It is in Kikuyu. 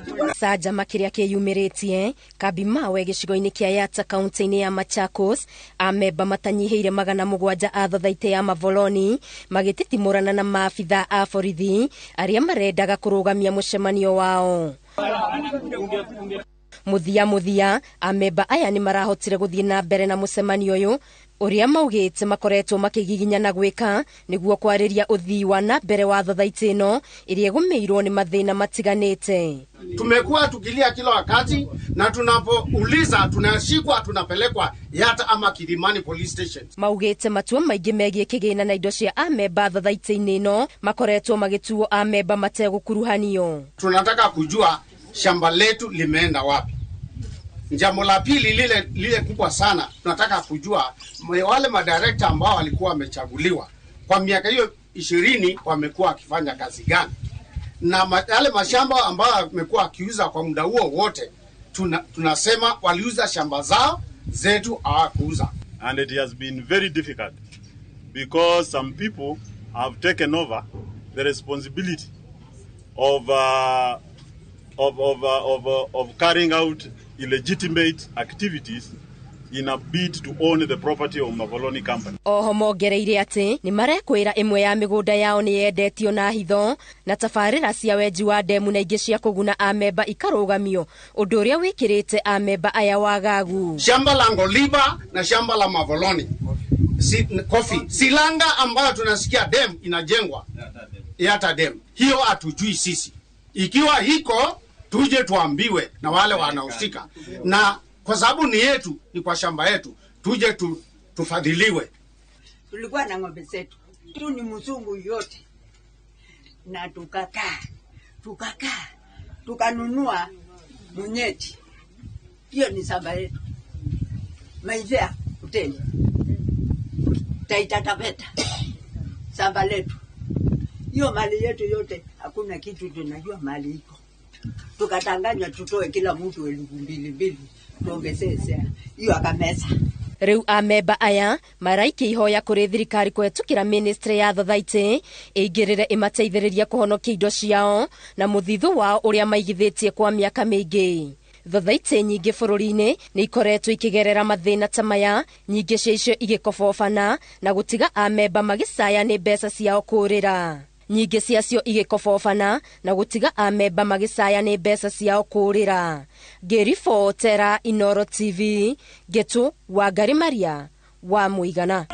Canjama kĩrĩa kĩyumĩrĩtie kambi mawe gĩcigo-inĩ kĩa Yatta kaunti-inĩ ya Machakos, amemba matanyihĩire 700 a thothaitĩ ya Mavoloni magĩtitimũrana na maabitha a borithi arĩa marendaga kũrũgamia mũcemanio wao. Mũthia mũthia, amemba aya nĩ marahotire gũthiĩ na mbere na mũcemanio ũyũ ũrĩa maugĩte makoretwo makĩgiginyana gwĩka nĩguo kwarĩria ũthii wa na mbere wa thothaitĩ ĩno ĩrĩa ĩgũmĩirwo nĩ mathĩna matiganĩte. Tumekuwa tukilia kila wakati na tunapouliza tunashikwa, tunapelekwa Yatta ama Kilimani police station. Maugĩte matua maingĩ megiĩ kĩgĩna na indo cia amemba thothaitĩ-inĩ ĩno makoretwo magĩtuo amemba mategũkuruhanio. Tunataka kujua shamba letu limeenda wapi. Jambo la pili lile lile kubwa sana, tunataka kujua wale madirekta ambao walikuwa wamechaguliwa kwa miaka hiyo 20 wamekuwa wakifanya kazi gani, na yale mashamba ambayo wamekuwa wakiuza kwa muda huo wote, tunasema waliuza shamba zao, zetu hawakuuza. And it has been very difficult because some people have taken over the responsibility of carrying out illegitimate activities in a bid to own the property of Mavoloni Company. Oho mongereire atĩ nĩ marekwĩra ĩmwe ya mĩgũnda yao nĩ yendetio na hitho na tabarĩra cia wenji wa ndemu na ingĩ cia kũguna amemba ikarũgamio, ũndũ ũrĩa wĩkĩrĩte amemba aya wagagu. Shamba la Ngoliba na shamba la Mavoloni si, coffee Silanga ambayo tunasikia dam inajengwa Yatta dam, hiyo hatujui sisi. Ikiwa hiko tuje tuambiwe na wale wanahusika, na kwa sababu ni yetu, ni kwa shamba yetu, tuje tufadhiliwe. Tulikuwa na ng'ombe zetu tu ni mzungu yote, na tukakaa tukakaa tukanunua mwenyeji, hiyo ni shamba yetu Maithea hoteli Taita Taveta, shamba letu hiyo, mali yetu yote, hakuna kitu tunajua mali iko. Tukatanganywa tutoe kila mtu 2,000 tuongezee hiyo, akamesa. Rĩu amemba aya maraikia ihoya kũrĩ thirikari kũhetũkĩra ministry ya thothaitĩ ĩingĩrĩre ĩmateithĩrĩrie kũhonokia indo ciao na mũthithũ wao ũrĩa maigithĩtie kwa mĩaka mĩingĩ. Thothaitĩ nyingĩ bũrũri-inĩ nĩ ikoretwo ikĩgerera mathĩna ta maya, nyingĩ cia icio igĩkobobana na gũtiga amemba magĩcaya nĩ mbeca ciao kũrĩra, nyingĩ ciacio igĩkobobana na gũtiga amemba magĩcaya nĩ mbeca ciao kũrĩra. Ngĩribotera Inoro TV, Ngetu Wangari Maria wa Mũigana.